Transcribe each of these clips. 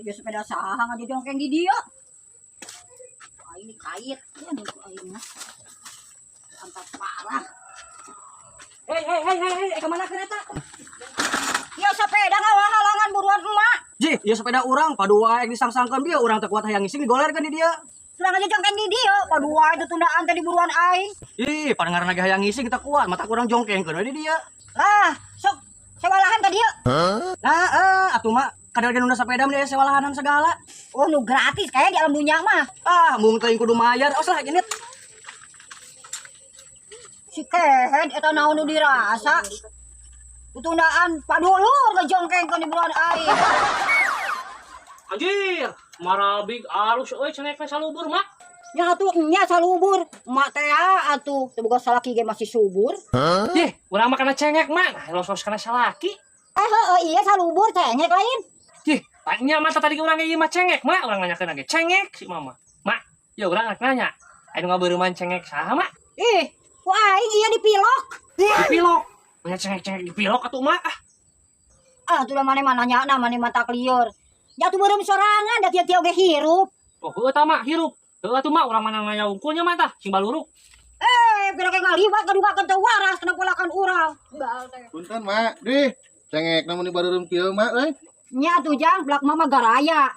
Ayo sepeda saha ngajojongkeng di dieu. Aing dikait. Ya nu aing mah. Angkat parah. Hei, hei, hei, hei, hei, kemana kereta? Ya sepeda ngahalangan buruan emak. Jih, ya sepeda urang, padu wae disangsangkeun bieu urang teu kuat hayang ngising digolerkeun di dieu. Sudah ngajojongkeng di dieu, padu wae tutundaan teh di buruan aing. Ih, padengaran lagi hayang ngising kita kuat, mata kurang jongkengkeun we di dieu. Lah, sok sewa lahan ka dieu. Nah, atuh mah kadang nunda sepeda mah sewa lahanan segala. Oh, nu gratis kayak di alam dunia mah. Ah, mung teuing kudu mayar. Os lah gini. Si kehed eta naon nu dirasa. Tutundaan padulur ngejongkengkeun di buruan aing. Anjir, marabig alus euy cengekna salubur mak. Nya atuh nya salubur, emak teh atuh teu boga salaki ge masih subur. Ih, urang mah kana cengek mak, nah los-los kana salaki. Eh heueuh iya salubur cengek lain. Ih, nya mah tadi urang ge ieu mah cengek mak, urang nanyakeun ge cengek si mama. Mak, ya urang rek nanya, anu ngabeureman cengek saha mak? Ih, ku aing iya dipilok. Dipilok. Banyak cengek-cengek dipilok atuh mak ah. Ah, atuh da maneh mah nanyana maneh mah taklieur. Ya atuh beureum sorangan da tieu-tieu ge hirup. Oh, heueuh tah mak hirup. Heueuh atuh mak urang mana nanya wungkulnya mah tah, sing baluruk. Eh, pira ge ngaliwat ngadugakeun teu waras kana polakan urang. Bal teh. Punten, Mak. Dih, cengek na mun bareureum kieu, Mak, euy. Nya atuh Jang, belak mama garaya.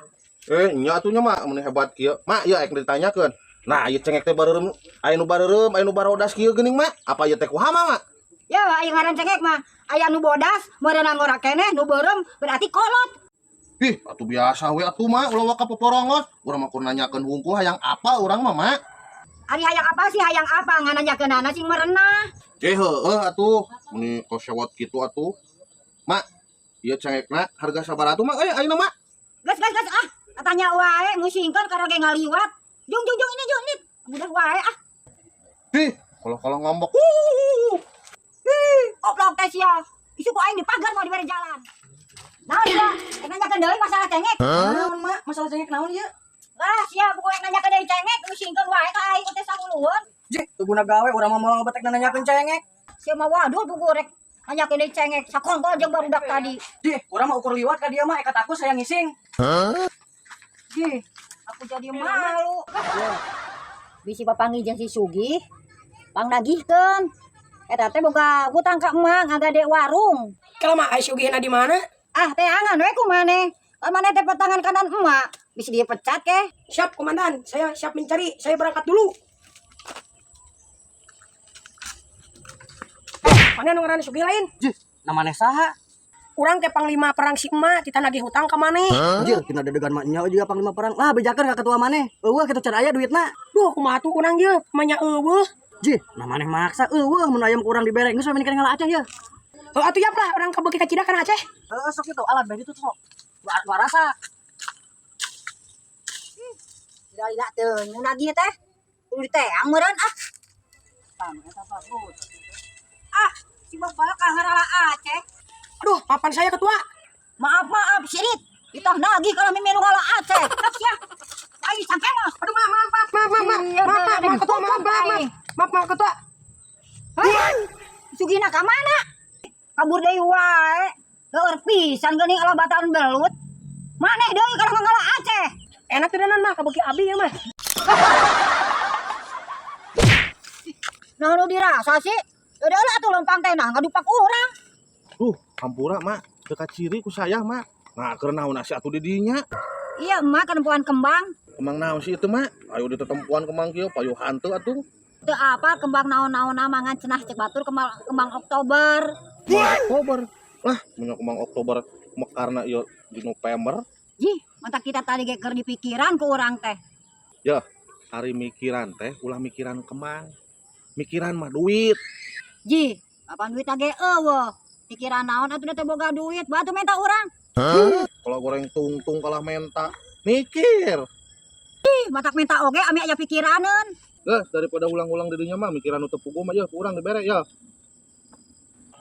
Eh, nya atuh nya, Mak, mun hebat kieu. Mak, ieu ek ditanyakeun. Nah, ieu cengek teh bareureum, aya nu bareureum, aya nu barodas kieu geuning, Mak. Apa ieu teh kumaha, Mak? Ya, aya ngaran cengek mah. Aya nu bodas, meureunna ngora keneh, nu beureum berarti kolot. Ih, atuh biasa we atuh, Mak, ulah waka poporongos. Urang mah kur nanyakeun hungkul hayang apa urang mah, Mak. Ari hayang apa sih hayang apa ngananyakeunana sing merenah. Eh, heueuh atuh, meni kosewot kitu atuh. Mak, ieu cengekna harga sabaraha atuh, Mak? Eh, ayeuna, Mak. Gas gas gas ah, tanya wae musingkeun karena ge ngaliwat. Jung jung jung ini jung ini. Udah wae ah. Ih, kalau-kalau ngambek. Ih, goblok teh sia. Isu ku aing di pagar mau dibere jalan. Naon dia? Rek nanyakeun deui masalah cengek. Naon, Mak? Masalah cengek naon ieu? Lah sia buku rek nanyakeun deui cengek, musingkeun wae ka aing teh sangulueun. Jih, teu guna gawe urang mah moal betek nanyakeun cengek. Sia mah waduh buku rek nanyakeun deui cengek sakongkol jeung barudak tadi. Jih, urang mah ukur liwat ka dieu mah ekat aku sayang ngising. Jih, aku jadi malu. Bisi papanggih jeung si Sugih, pangnagihkeun. Eta teh boga hutang ka emak ngagade warung. Kalau mah ai Sugihna di mana? Ah, teangan we ku maneh. Kan maneh teh petangan kanan emak. Bisi dia pecat ke. Siap komandan, saya siap mencari. Saya berangkat dulu. Mana nu ngaranna Sugih lain? Jih, namanya saha? Urang teh panglima perang si emak, kita nagih hutang ka maneh. Anjir, tina dedegan mah nya juga panglima perang. Lah, bejakeun ka ketua maneh. Eueuh kitu can aya duitna. Duh, kumaha tuh urang ye? Manya eueuh. Jih, nah maneh maksa eueuh mun ayam kurang dibere geus we mending ngala Aceh ye. Heuh atuh yap lah, urang kabeuki ka Cina kana Aceh. Heeh, sok kitu alat bae ditu sok. Gua rasa. Lila teu nu nagih teh. Kudu diteang meureun ah. Ah, si bapak kaharala Aceh. Aduh, papan saya ketua. Maaf maaf sirit. Ditah nagih kalau mimi nu ngala Aceh. Tah sia. Aing sangkemos. Aduh, maaf, maaf, maaf, maaf, maaf, maaf, Iya, maaf, maaf, maaf, ketua, maaf, maaf, maaf, maaf, maaf, ketua. Hah? Sugihna ka mana? Kabur deui wae. Leur pisan geuning alabatan belut. Maneh deui kalau ngala Aceh. Enak tuh danan mah, kabeuki abi ya mah. Nah nu dirasa sih. Udah lah atuh lempang teh nah ngadupak urang. Duh, hampura, Mak. Teu kaciri ku saya, Mak. Nah, keur naon sia atuh di dinya? Iya, emak kenempuan kembang. Kembang naon sih itu, Mak? Ayo ditetempuan kembang kieu payu hantu atuh. Teu apa kembang naon-naon mangan cenah cek batur kembang, kembang Oktober. Kembang Oktober. Lah, mun kembang Oktober mekarna ieu di November. Jih, mata kita tadi ge keur dipikiran ku urang teh. Ya, hari mikiran teh ulah mikiran kembang. Mikiran mah duit. Jih, kapan duit ge eueuh. Pikiran naon atuh teh boga duit, batu minta urang. Kalau goreng tungtung kalah menta. Mikir. Ih, matak minta oge ami aya pikiraneun. Geus daripada ulang-ulang di dinya mah mikiran nu teu puguh mah ya kurang dibere ya.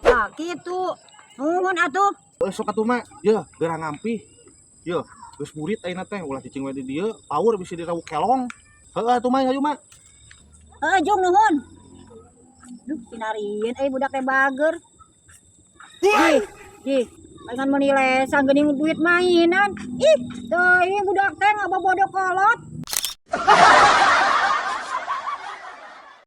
Tah kitu. Nuhun atuh. Sok atuh mah, ya geura ngampih. Ya, geus burit ayeuna teh ulah cicing we di dieu, power bisa dirawu kelong. Heueuh atuh mah hayu mah. Heueuh jung nuhun. Duh, sinarieun euy budak teh bager. Ih, Ih, palingan meuni lesan geuning duit mainan. Ih, teuing budak teh ngabobodo kolot.